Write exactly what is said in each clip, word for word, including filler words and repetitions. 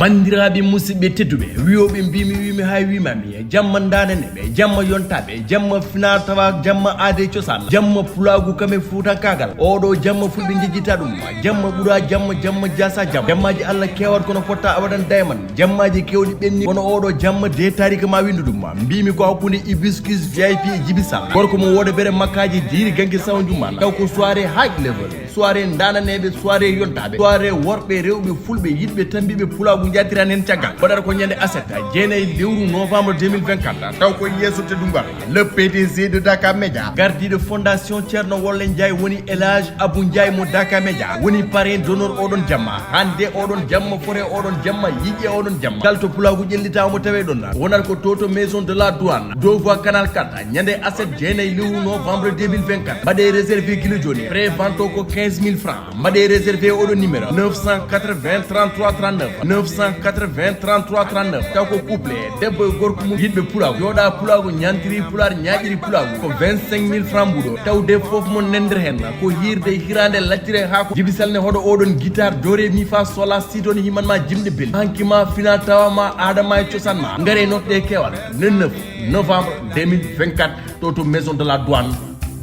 Banndiraaɓe musidɓe tedduɓe, wiyooɓe mbimi wimi hay wimami, jamma ndaananeɓe, jamma yontaaɓe, jamma finaa tawa, jamma aade cosaan, jamma pulaagu kame fuutankaagal. Oɗo jamma fulɓe njejjita ɗum, jamma ɓura jamma, jamma jaasa jamma. Jammaaji Allah keewat kono fotta abadan dayman. Jammaaji keewɗi ɓenni kono oɗo jamma de taarika ma windu ɗum. Mbimi ko hakkunde hibiscus V I P e jibisal. Gorko mo wooda bere makkaaji diiri ganki sawnju man. Taw ko soirée high level. Soirée ndaananeɓe, soirée yontaaɓe, soirée worɓe, rewɓe, fulɓe, yiɗɓe, tambiɓe pulaagu njattiran heen caggal. Waɗata ko ñande aset, jeenayi lewru novembre deux mille vingt-quatre. Taw ko yeeso teddungal. Le P D G de Dakar Média, gardiiɗo Fondation Thierno Wolde Ndiaye woni El Hadj Abou Ndiaye mo Dakar Média, woni parrain d'honneur oɗon jamma. Hannde oɗon jamma, fore oɗon jamma, yiƴe oɗon jamma. Kala to pulaagu ƴellita omo tawe ɗon. Wonata ko to, to Maison de la Douane, deux voies Canal quatre, ñande aset jeenayi lewru novembre deux mille vingt-quatre. Mbaɗe réservé gila jooni. Pré-vente o ko quinze mille francs. Mbaɗe réservé oɗo numéro, neuf cent quatre-vingts trente-trois trente-neuf, neuf cent quatre-vingts trente-trois trente-neuf. Taw ko couple, debbo e gorko mum, yiɗɓe pulaagu. Jooɗa pulaagu, ñantiri pulaar, ñaaƴiri pulaagu. Ko vingt-cinq mille francs mbuɗo. Taw de fof mon nender hen. Ko hiirde, hiraande, laccire, haako. Jibi Sal ne hoɗo oɗon guitare, do, re, mi, fa, sol, la, si, do, ne himan ma jimɗe bel. Hanki ma fina tawa ma aada ma e cosaan ma. Ngare nodde keewal. Le neuf novembre deux mille vingt-quatre, to, to Maison de la Douane,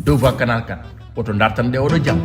deux voies Canal quatre. Woto dartan ɗe oɗo jam.